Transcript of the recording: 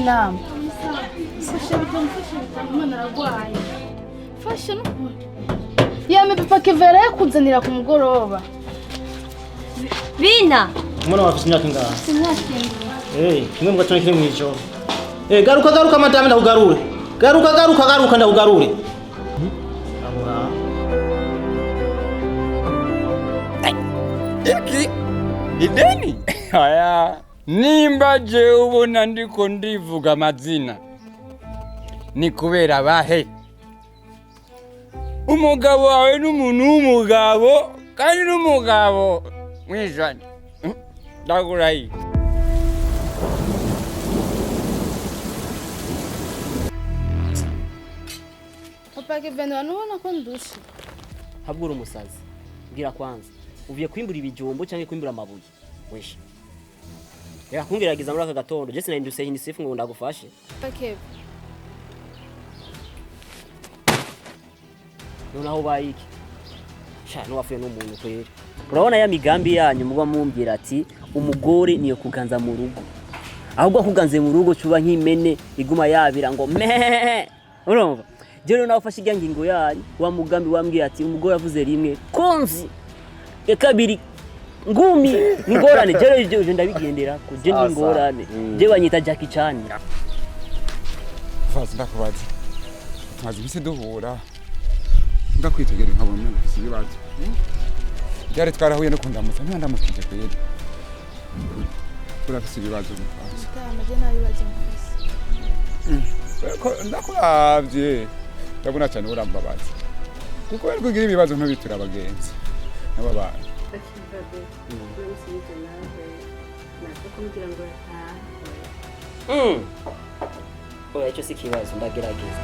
Inama. Fasha bitanu, fasha bitanu, umwana aragwaye. Fasha n'ukuri. Yame papa Kevera yakuzanira ku mugoroba. Bina. Umwana wawe afite imyaka ingahe? Si imyaka 7. Kimwe mu gatondo, kimwe mw'ijoro. Garuka, garuka madame, ndakugarure. Garuka, garuka, garuka ndakugarure. Abura. Iki ideni aya nimba jewe ubona ndiko ndivuga amazina ni kubera bahe umugabo wawe n'umuntu w'umugabo kandi n'umugabo mwijana. Ndagurahiye. Papa Kevin, ubona ko ndushe. Habwo umusazi. Mbwira kwanza, uvuye kwimbura ibijumbo cyangwa kwimbura amabuye? Weshe, reka kungerageza muri aka gatondo. Je sinahindutse UNICEF ngo ndagufashe. Papa Kevin. Noneho ubaye iki sha? N'uwapfuye n'umuntu kweri. Urabona ya migambi yanyu muba mumbwira ati umugore niyo kuganza mu rugo, ahubwo akuganze mu rugo cuba nk'imene iguma yabira ngo mehehehe. Urumva je rero nawe ufashe irya ngingo yanyu, wa mugambi wambwiye ati umugore avuze rimwe konzi ya kabiri ngumi ingorane. Je rero ivyo ndabigendera ko je ni ingorane. Je banyita Jackie Chan. Fazi, ndakubaza, tumaze iminsi duhura, ndakwitegera nkabona umengo ufise ibibazo. Byari twarahuye no kundamutsa ntandamukije kweri. Urafise ibibazo, mufazi? Mutama, je nta bibazo mfise. Ko ndakuravye ndabona cyane urambabaza, kuko bari kugira ibibazo ntubitura abagenzi n'aba bantu. Bakibabe umunsi nawe naje kumbwira ngo yatahe. Oya, icyo si ikibazo, ndagerageza.